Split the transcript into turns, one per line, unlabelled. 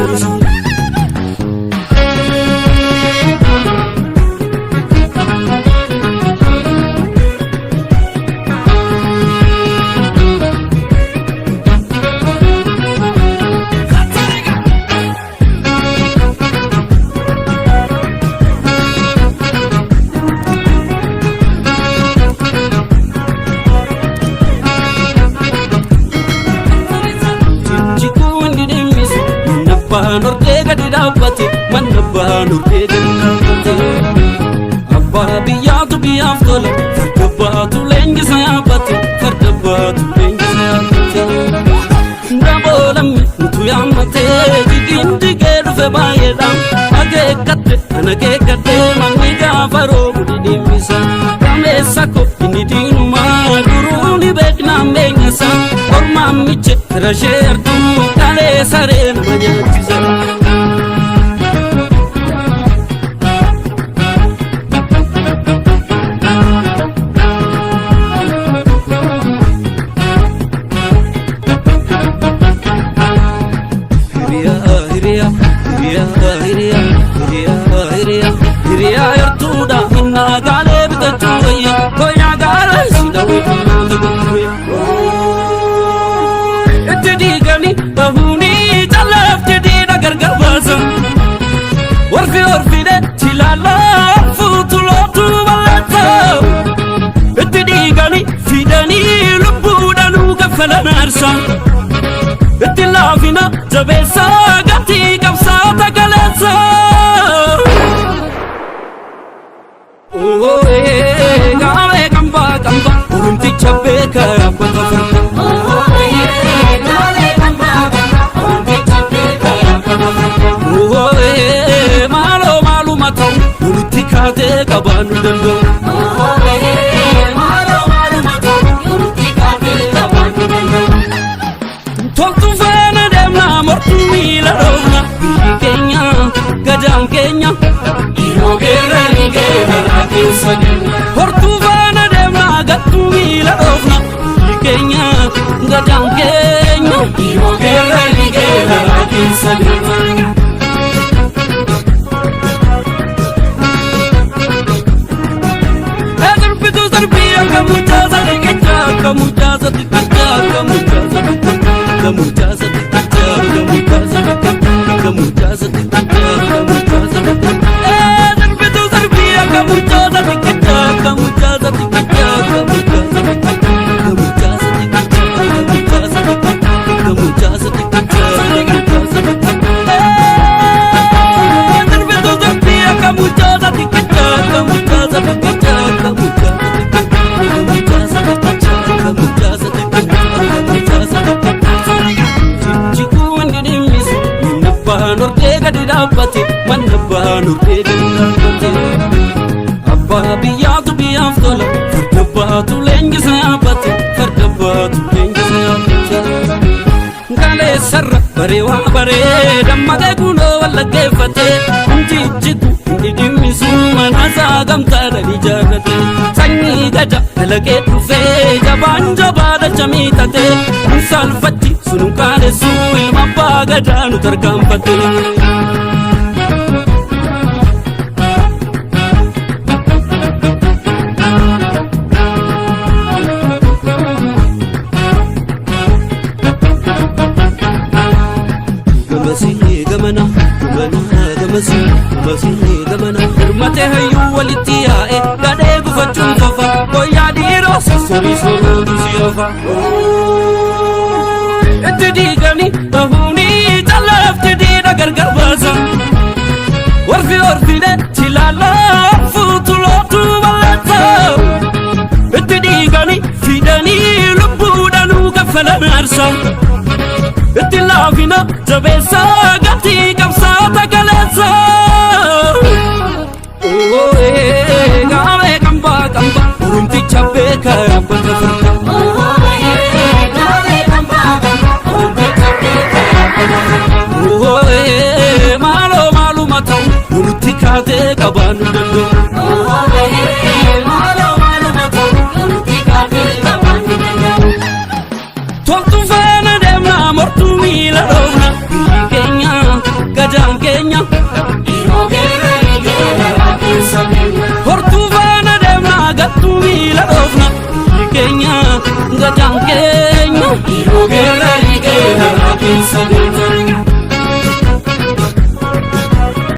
sorii. Jijjiguun dhidhimmis manna abbaan hortee gadi dhaabbate manna abbaan hortee gadi dhaabbate. Abbaa biyyaatu biyyaaf tola farda baatu leenjisa yaabbate farda baatu leenjisa yaabbate. Daboolamni nutu yaammatee jigiin jigee dhufe baay'eedha. Akeekkatte kan akeekkatte manni gaafa roobu dhidhimmisa. Gameessa ko inni diinumaa duruu ni beeknaan beenyasa. Ormaan miche fira ishee artuu dhalee saree nama nyaachisa. Hiriyaa hiriyaa hiriyaa hiriyaa hiriyaa hiriyaa hiriyaa yartuudha innaa gaalee bitachuu wayya koyaa gaara si dhawee naata gurgure. Itti diiganii bahuuni calaafte diina gargar baasa. Warfi orfide chilaalaa fuutu lootu balleessa. Itti dhiiganii fidanii lubbuudhaanuu kaffalan aarsa. Itti laafina jabeessa gatii qabsaa'ota galeessa. Gaawee qambaa qambaa oromticha beeka yaabbata farda. Maaloo maaluma ta'u walitti kaatee qabaanuu danda'u. Toltu faana deemna mortuu miila dhoofna biyyi keenya gadaan keenya. Yeroo geerranii geerraa keessa deemna. Hortuu faana deemna gattuu miila dhoofna biyyi keenya gadaan keenya. Yeroo geerranii geerraa keessa deemna. Darbitu darbii akka mucaa xiqqaa akka mucaa xiqqaa akka mucaa xiqqaa akka mucaa xiqqaa akka mucaa xiqqaa akka mucaa xiqqaa akka mucaa xiqqaa. Darbitu darbii akka mucaa xiqqaa akka mucaa xiqqaa akka mucaa xiqqaa akka mucaa xiqqaa akka mucaa xiqqaa akka mucaa xiqqaa akka mucaa xiqqaa. Darbitu darbii akka mucaa xiqqaa akka mucaa xiqqaa akka mucaa xiqqaa akka mucaa xiqqaa akka mucaa xiqqaa akka mucaa xiqqaa. Jijjiguun dhidhimmis manna abbaan hortee gadi dhaabbate manna abbaan hortee gadi dhaabbate. Abbaa biyyaatu biyyaaf tola farda baatu leenjisa yaabbate farda baatu leenjisa yaabbate. Kaleessarra baree waa baree dammaqee kunoo wallaggeeffate jijjigu dhidhimmisu manaasaa gamtaadhaan ijaarrate sanyii gada dalagee dhufee jabaan jabaa dacha miixate saalfachi sunu qaanessu ilma abbaa gadaa nu tarkaanfate. Gamasii gamana gamana gamasii gamasii gamana hirmatee hayyuu walitti yaa'e gadhee gufachuun fafa wayyaa dhiiroo sassorii sorootu si hafa. Itti diiganii bahuuni calaafte diina gargar baasa. Warfi orfide chilaalaa fuutu lootu balleessa. Itti dhiiganii fidanii lubbuudhaanuu kaffalan aarsa. Itti laafina jabeessa gatii qabsaa'ota galeessa. Gaawee qambaa qambaa oromticha beeka yaabbata farda. Maaloo maaluma ta'u walitti kaatee qabaanuu danda'u. Toltu faana deemna mortuu miila dhoofna biyyi keenya Gadaan keenya. Yeroo geerarri geeraraa keessa deemu.